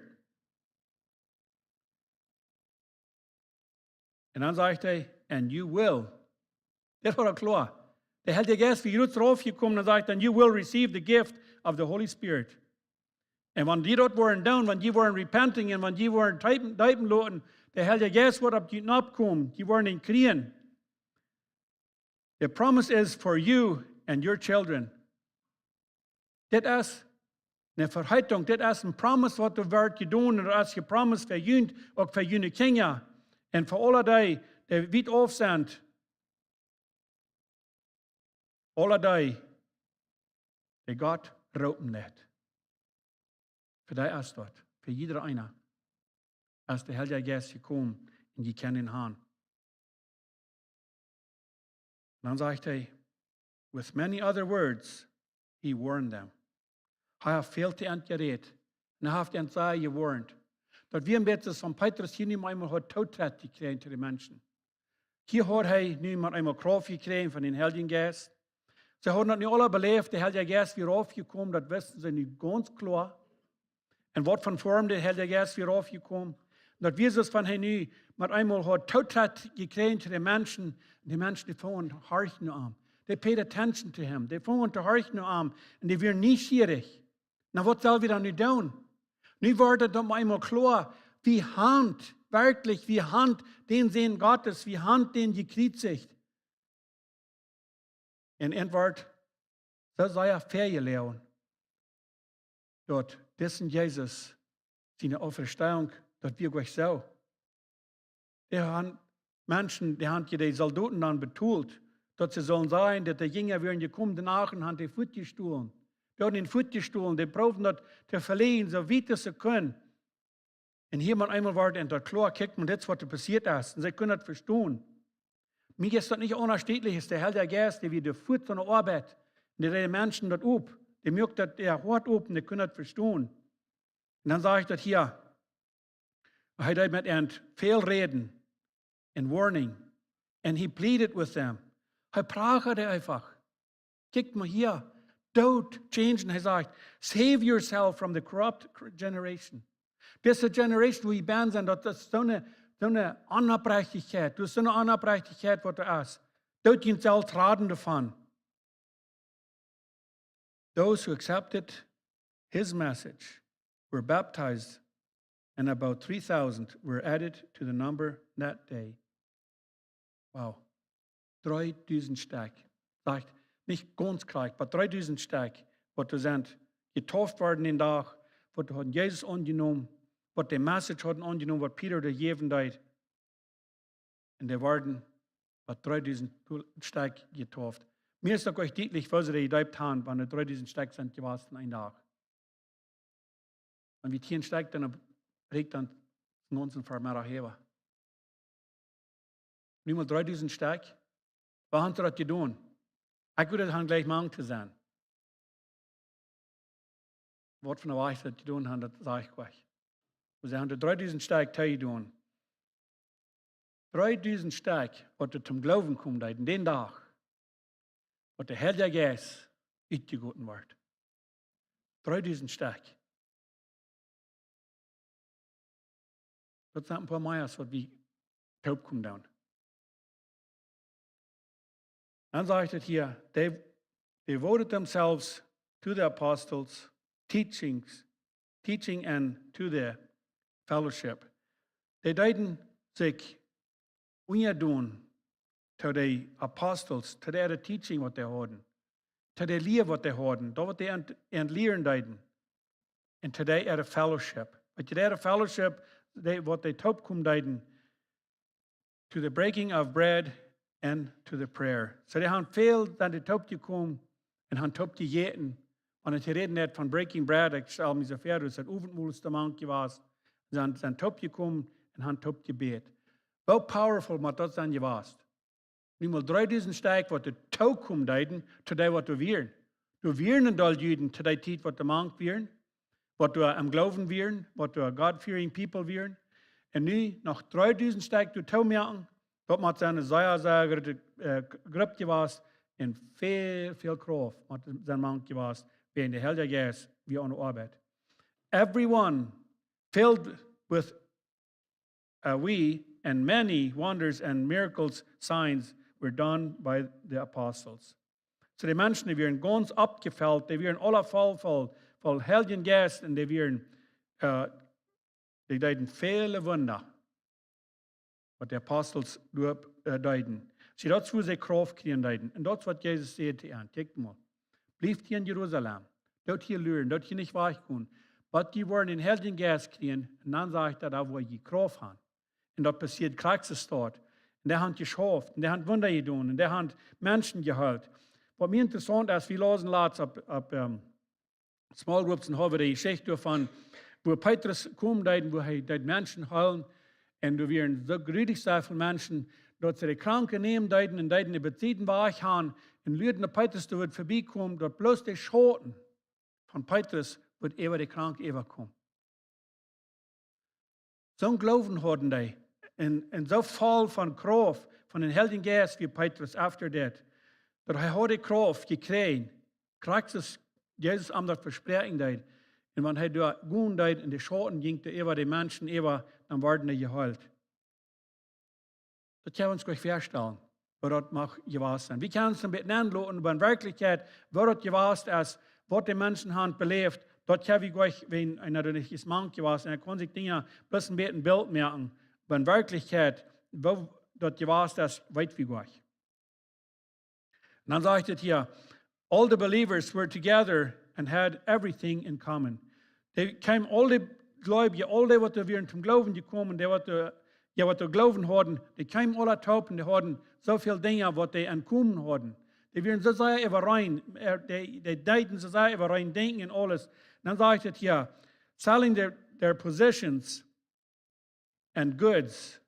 Un dan sajcht hee, "And you will." Daut wia aul kloa. De Heilje Jeist wia jrods raufjekomen un sajcht, "And you will receive the gift of the Holy Spirit." Un wan jie daut woaren doonen, wan jie woaren repenting un wan jie woaren deepen, deepen loten, de Heilje Jeist woat opp junt noppkomen, jie woaren am kjrieen. The promise is for you and your children. Dit es eene Verheißung, dit es eene Promise waut doa woat jedonen, un daut es jepromised fa junt, uk fa june Kjinja. Un fa aule dee, dee wiet auf sent, aule dee, dee Gott roopen deit. Fa dee es daut, fa jieda eena. Es de Heilje Jeist jekomen un jie kjennen am han. Dan sajcht hee, "With many other words, he warned them." Hee haft väl to an jerät. Un hee haft an sea jewoarnt. Daut wia een bät soo aus Petrus hia nu mau eemol haud Tootritt jekjräajen to de Menschen. Hia haud hee nu mau eemol Krauft jekjräajen von dän Heiljen Jeist. See hauden daut nu aula beläft, de Heilje Jeist wia raufjekomen, daut wisten see nu gaunz kloa. Un waut fa Form de Heilje Jeist wia raufjekomen. Daut wia soo aus wan hee nu mau eemol haud Tootritt jekjräajen to de Menschen. De Menschen, dee fungen aun horchen no am. They paid attention to him. Dee fungen aun horchen no am. Un dee wieren nieschierich. Na, waut sell wie dan nu doonen? Nu wort daut mau eemol kloa, wie haben werkjlich, wie haben dän Sän Gottes, wie haben dän jekjriezicht. Un an wort soo sea väajeloagen, daut disen Jesus siene Auferstehung, daut wia jlikj soo. Dee haben Menschen, dee haben de Soldoten dan betolt, daut see sullen sajen, daut de Jinja wieren jekomen, de Nacht un haben dee fuatjestolen. Dee haben am fuatjestolen, dee proowden daut to veläajnen, soo wiet aus see kunnen. Un hia mau eemol wort an daut kloa, kjikj mau, dit es waut doa passieet es. Un see kunnen daut vestonen. Mie es daut nich onvestendlich, es de Heilje Jeist, dee wia doa fuaz aun de Oabeit. Un dee deed de Menschen daut op. Dee muak daut äa Hoat op un dee kunnen daut vestonen. Un dan sajcht daut hia, hee deed met an väl räden un warning. And he pleaded with them. Hee prachad eefach. Kjikj mau hia, doot change. Un hee sajcht, "Save yourself from the corrupt generation." Dise generation, wua jie benne sent, daut es soone, soone Onoprechtichkjeit. Daut es soone Onoprechtichkjeit waut doa es. Doot junt selfst raden doavon. Those who accepted his message were baptized And about three thousand were added to the number that day. Wow. Dreedusent Stekj. Sajcht, nich gaunz krakjt, oba dreedusent Stekj, waut doa sent jetauft worden dän Dach, waut doa hauden Jesus aunjenomen, waut de Message hauden aunjenomen, waut Petrus doa jäwen deed. Un doa worden waut dreedusent Stekj jetauft. Mie es daut uk dietlich, woo see dee jedeept haben, wan doa dreedusent Stekj sent jewast en een Dach. Wan wie tieen Stekj, dan rieekjt daut een gaunzen Vemeddach äwa. Nu mol dreedusent Stekj. Woo haben see daut jedonen? Ekj wudd daut han jlikj mank to sennen. Waut fa eene Wies see daut jedonen haben, daut saj ekj jlikj. Oba see haben dreedusent Stekj toojedonen. Dreedusent Stekj, waut doa toom Gloowen komen deeden, dän Dach, waut de Heilje Jeist utjegoten wort. Dreedusent Stekj. Daut sent een poa mea aus waut wie toopkomen doonen. Dan sajcht et hia, they devoted themselves to the apostles' teachings, teaching and to the fellowship. Dee deeden sikj unjadon to de apostles, to de teaching waut dee hauden, to de Lia waut dee hauden, daut waut dee aun, aun lieren deeden, un to de fellowship. Waut de fellowship, dee, waut dee toopkomen deeden, to the breaking of bread and to the prayer. Soo dee haben väl dan dee toopjekomen un haben toopjejäten. Wan et jeräden woat von breaking bread, ekj stal mie soo väa, daut daut Owentmol es doa mank jewast, sent, sent toopjekomen un haben toopjebät. Woo powerful mott daut sennen jewast? Nu mol dreedusent Stekj waut doa toopkomen deeden, to dee waut doa wieren. Doa wieren een Deel Juden to dee Tiet waut doa mank wieren, waut doa aum Gloowen wieren, waut doa God-fearing people wieren. Un nu noch dreedusent Stekj doa toomoaken, daut mott sennen eene sea, sea groote, äh, Grupp jewast un väl, väl Krauft mott sennen mank jewast, wiels de Heilje Jeist wia aun de Oabeit. Everyone filled with, uh, we, and many wonders and miracles, signs were done by the apostles. Soo dee Menschen, dee wieren gaunz oppjefelt, dee wieren aula voll, voll, voll Heiljen Jeist un dee wieren, äh, dee deeden väle Wunda, waut de Apostels doa, äh, deeden. See, daut es woo see Krauft kjrieen deeden. Un daut es waut Jesus säd to an: Kjikjt mol, blieft hia en Jerusalem. Doot hia luren, doot hia nich wajchgonen. Bat jie woaren dän Heiljen Jeist kjrieen, un dan sajcht hee, dan woa jie Krauft haben. Un daut passieed krakjt soo. Un dee haben jeschauft, un dee haben Wunda jedonen, un dee haben Menschen jeheelt. Waut mie interessaunt es, wie läsen latst opp, opp, ähm, Small Groups un haben de Jeschicht doavon, woo Petrus komen deed, woo hee deed Menschen heelen. Un doa wieren soo grulich väl Menschen, daut see de Kranke nämen deeden un deeden de Bedriewen wajchhaben un luaden, daut Petrus doa wudd verbiekomen, daut bloos de Schauten von Petrus wudd äwa de Kranke äwakomen. Soon Gloowen hauden dee. Un, un soo voll von Krauft, von dän Heiljen Jeist wia Petrus, after that, daut hee haud de Krauft jekjräajen, krakjt soo aus Jesus am daut vespräakjen deed. Un wan hee doa gonen deed un de Schauten jinkj doa äwa de Menschen äwa, dan worden dee jeheelt. Daut kjenn wie ons goanich väastalen, woo daut mach jewast sennen. Wie kjennen ons een bät nenloten, oba en Werkjlichkjeit, woo daut jewast es, waut de Menschen haben beläft, daut kjenn wie goanich, wan eena doa nich es mank jewast, un hee kaun sikj Dinja bloos een bät een Bilt moaken, oba en Werkjlichkjeit, woo daut jewast es, weet wie goanich. Un dan sajcht et hia, all the believers were together and had everything in common. Dee kjeemen aul de Gleubje, aul dee waut doa wieren toom Gloowen jekomen, dee waut doa, jo, waut doa Gloowen hauden, dee kjeemen aula toop un dee hauden soo väl Dinja waut dee en common hauden. Dee wieren soo sea äwareen, äh, dee, dee deeden soo sea äwareen denkjen un aules. Un dan sajcht et hia, selling their, their possessions and goods,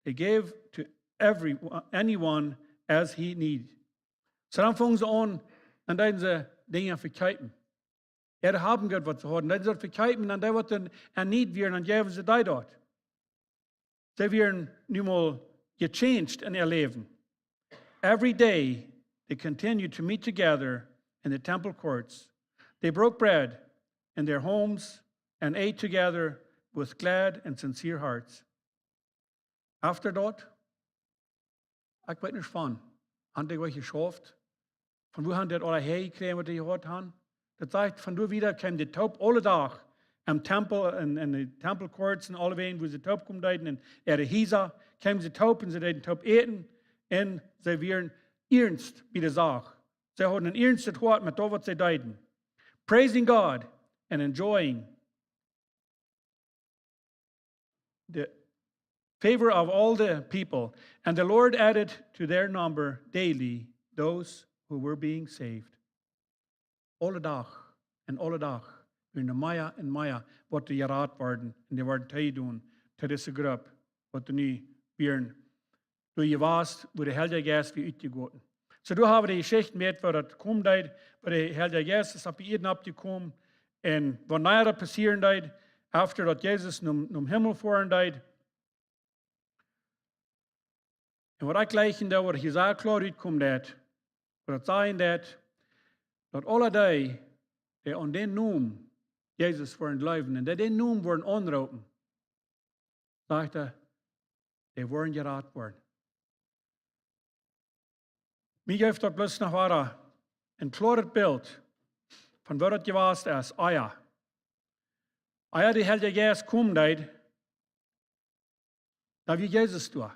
they gave to every, anyone as he need. Soo dan fungen see aun, dan deeden see Dinja vekjeepen. Äa Haben, Jelt waut see hauden, deeden see daut vekjeepen, dan dee waut en, en need wieren, dan jeewen see dee daut. See wieren nu mol jechanged en äa Läwen. Every day they continued to meet together in the temple courts. They broke bread in their homes and ate together with glad and sincere hearts. After daut, ekj weet nich von, haben dee waut jeschauft? Von wua haben dee daut aula häajekjräajen waut dee jehaut haben? Daut sajcht, von doa wieda kjeemen dee toop aule Dach em Tempel, en, en de Tempel courts un aulewäajen, wua see toopkomen deeden, en äare Hiesa, kjeemen see toop un see deeden toop äten un see wieren iernst bie de Sach. See hauden een iernst Hoat met daut, waut see deeden. Praising God and enjoying the favor of all the people. And the Lord added to their number daily those who were being saved. Aule Dach un aule Dach wieren doa mea un mea, waut doa jerat worden. Un dee worden toojedonen to dise Grupp, waut doa nu wieren doa jewast, wua de Heilja Jeist wia utjegoten. Soo, doa hab wie de Jeschicht met, woo daut komen deed, woo de Heilja Jeist es opp de Ieed oppjekomen. Un waut dan doa passieren deed, after daut Jesus nom, nom Himmel foaren deed. Un waut ekj jlikjen doo, waut hia sea kloa utkomen deed, waut daut sajen deed, daut aule dee, dee aun dän Nomen Jesus woaren jleewen un dee dän Nomen woaren aunroopen, sajcht hee, dee woaren jerat woaren. Mie jeft daut bloos noch wada een kloaret Bilt von waut daut jewast es, ea. Ea de Heilja Jeist komen deed, dan wia Jesus doa.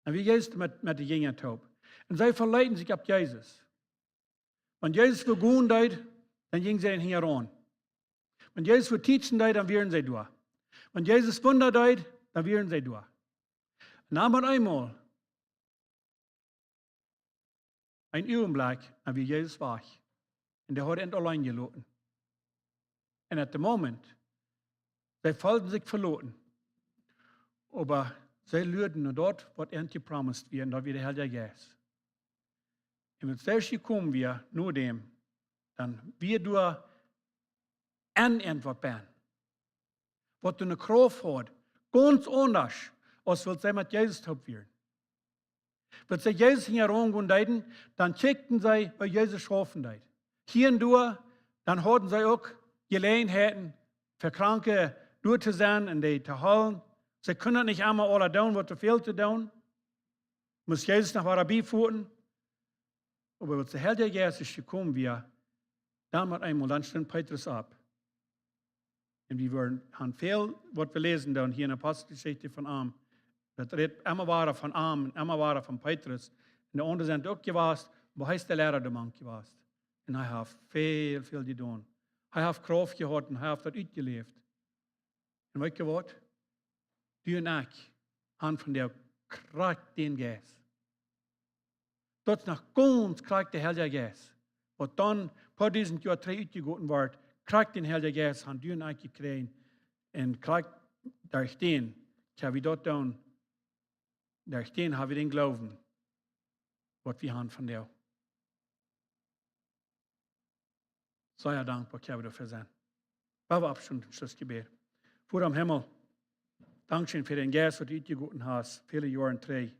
Dan wia Jesus met, met de Jinja toop. Un see veleeten sikj opp Jesus. Wan Jesus wua gonen deed, dan jinjen see am hinjaraun. Wan Jesus wua teachen deed, dan wieren see doa. Wan Jesus Wunda deed, dan wieren see doa. Un dan met eemol, een Uagenblekj, dan wia Jesus wajch. Un dee haud an auleen jeloten. Un at the moment, see feelden sikj veloten. Oba see luaden no daut, waut an jepromised wia, un daut wia de Heilja Jeist. Un wan dee jekomen wia, no däm, dan wia doa een Auntwuat bie an, waut eene Krauft haud, gaunz aundasch, aus wan see met Jesus toop wieren. Wan see Jesus hinjaraun gonen deeden, dan kjikjten see, woo Jesus schaufen deed. Hia un doa, dan hauden see uk Jeläajenheiten fa Kranke doa to sennen un dee to heelen. See kunnen daut nich aulemol aula doonen, waut doa väl to doonen. Must Jesus noch wada biefoaren. Oba wan de Heilja Jeist jekomen wia, dan met eemol, dan stunt Petrus opp. Un wie woaren, han väl, waut wie läsen dan hia en Aposteljeschicht von am. Daut rät emma wada von am un emma wada von Petrus. Un de aundre sent uk jewast, oba hee es de Liera doamank jewast. Un hee haft väl, väl jedonen. Hee haft Krauft jehaut un hee haft daut utjeläft. Un weet jie waut? Du un ekj han vondoag krakjt dän Jeist. Daut es noch gaunz krakjt de Heilja Jeist, waut dan poa dusent Joa trigj utjegoten wort, krakjt dän Heilja Jeist han du un ekj jekjräajen. Un krakjt derch dän kjenn wie daut doonen, derch dän ha wie dän Gloowen, waut wie han vondoag. Sea dankboa kjenn wie doafäa sennen. Lot ons oppstonen toom Schlussjebäd. Voda em Himmel, dankscheen fa dän Jeist, waut du utjegoten hast, väle Joaren trigj.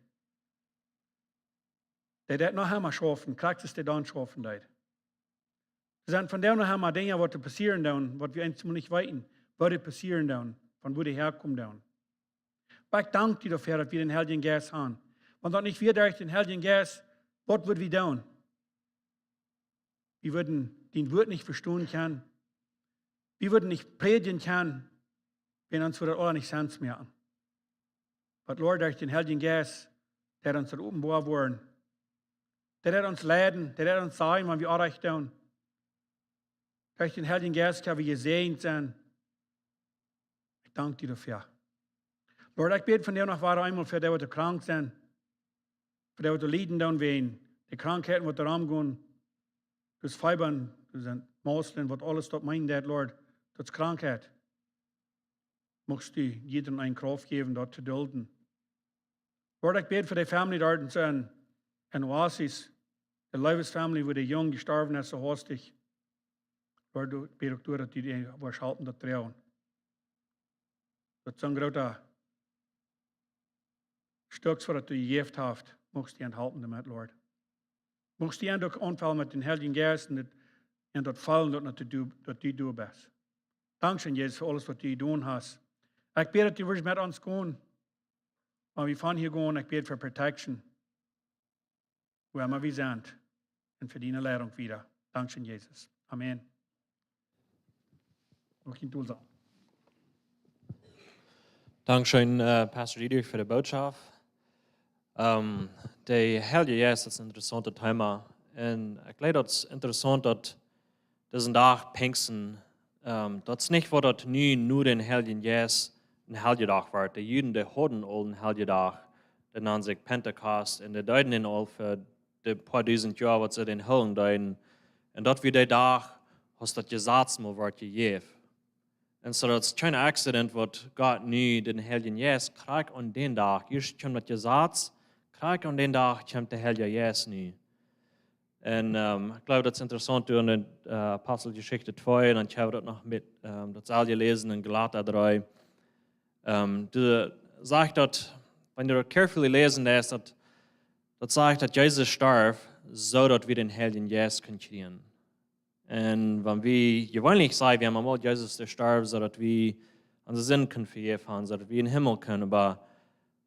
Dee deit noch emma schaufen, krakjt aus dee dan schaufen deed. Doa sent vondoag noch emma Dinja, waut doa passieren doonen, waut wie eemol nich weeten, waut doa passieren doonen, von wua dee häakomen doonen. Oba ekj dank die doafäa, daut wie dän Heiljen Jeist han. Wan daut nich wia derch dän Heiljen Jeist, waut wudden wie doonen? Wie wudden dien Wuat nich vestonen kjennen. Wie wudden nich prädjen kjennen, wan ons wudd daut aules nich Senn moaken. Oba Lord, derch dän Heiljen Jeist, dee ons daut openboa woat, dee ons leiden, dee ons sajen, wan wie orrajcht doonen. Derch dän Heiljen Jeist kjenn wie jesäajent sennen. Ekj dank die doafäa. Lord, ekj bäd vondoag noch wada eemol fa dee, waut krank sent, fa dee, waut lieden doonen wäajen de Krankheiten, waut doa romgonen. Daut es Fiebren, daut sent Mauseln, waut aules daut meenen deit, Lord, daut es Krankheit. Muchst du jieda eenen Krauft jäwen, daut to dulden. Lord, ekj bäd fa de Family doa en, en Oasis, de Lewis Family, wua de Jung jestorwen es, soo hastich. Lord, ekj bäd uk doa, daut du dee woascht halpen daut droagen. Daut es soon groota Stekj, waut du jejäft hast, muchst du an halpen doamet, Lord. Muchst du an uk aunfellen met dän Heiljen Jeist un daut, un daut fellen, daut, daut du, daut du doa best. Dankscheen, Jesus, fa aules, waut du jedonen hast. Ekj bäd, daut du woascht met ons gonen, wan wie von hia gonen. Ekj bäd fa protection, wua emma wie sent, un fa diene Leidunk wieda. Dankscheen, Jesus. Amen. Noch een Tool sajen. Dankscheen, äh, Pastor Diedrich, fa de Bootschoft. Ähm, de Heilje Jeist, daut es een interessauntet Thema. Un ekj jleew, daut es interessaunt, daut disen Dach Pinjsten, ähm, daut es nich, waut daut nu, nu dän Heiljen Jeist een Heiljedach woat. De Juden, dee hauden aul een Heiljedach, dee nand sikj Pentekost, un dee deeden dän aul fa de poa dusent Joa, waut see dän hoolen deeden. Un daut wia de Dach, aus daut Jesaz mol woat jejäft. Un soo, daut es kjeen accident, waut Gott nu dän Heiljen Jeist krakjt aun dän Dach, ieescht kjeem daut Jesaz, krakjt aun dän Dach kjeem de Heilje Jeist nu. Un, ähm, ekj jleew, daut es interessaunt, doa en, äh, Aposteljeschicht twee, un dan kjenn wie daut noch met, ähm, daut selwje läsen en Galata dree. Ähm, doa sajcht daut, wan du daut carefully läsen deist, daut, daut sajcht, daut Jesus storf, soo daut wie dän Heiljen Jeist kjennen kjrieen. Un wan wie jeweenlich sajen, wie haben aul Jesus, dee storf, soo daut wie onse Sind kjennen vejäft haben, soo daut wie em Himmel kjennen, oba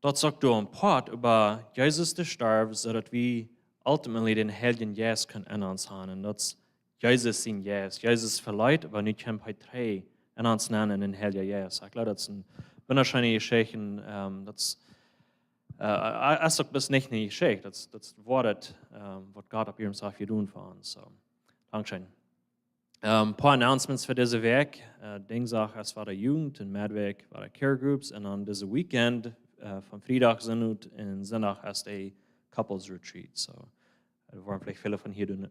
daut sajcht doa een Poat äwa Jesus, dee storf, soo daut wie ultimately dän Heiljen Jeist kjennen en ons haben. Un daut es Jesus sien Jeist. Jesus veleet, oba nu kjemt hee trigj en ons nenn en dän Heiljen Jeist. Ekj jleew, daut es eene wundascheene Jeschicht. Ähm, daut es, äh, es uk bloos nich eene Jeschicht. Daut es, daut es waut, ähm, waut Gott opp iernst haft jedonen fa ons. Soo, dankscheen. Ähm, poa Announcements fa dise Wäakj. Äh, Dinjsdach es fa de Jugend un Meddwäakj fa de Care Groups. Un dan dise Weekend, äh, von Friedach, Sindach un Sindach es de Couples Retreat. Soo, doa woaren veleicht väle von hia doonen,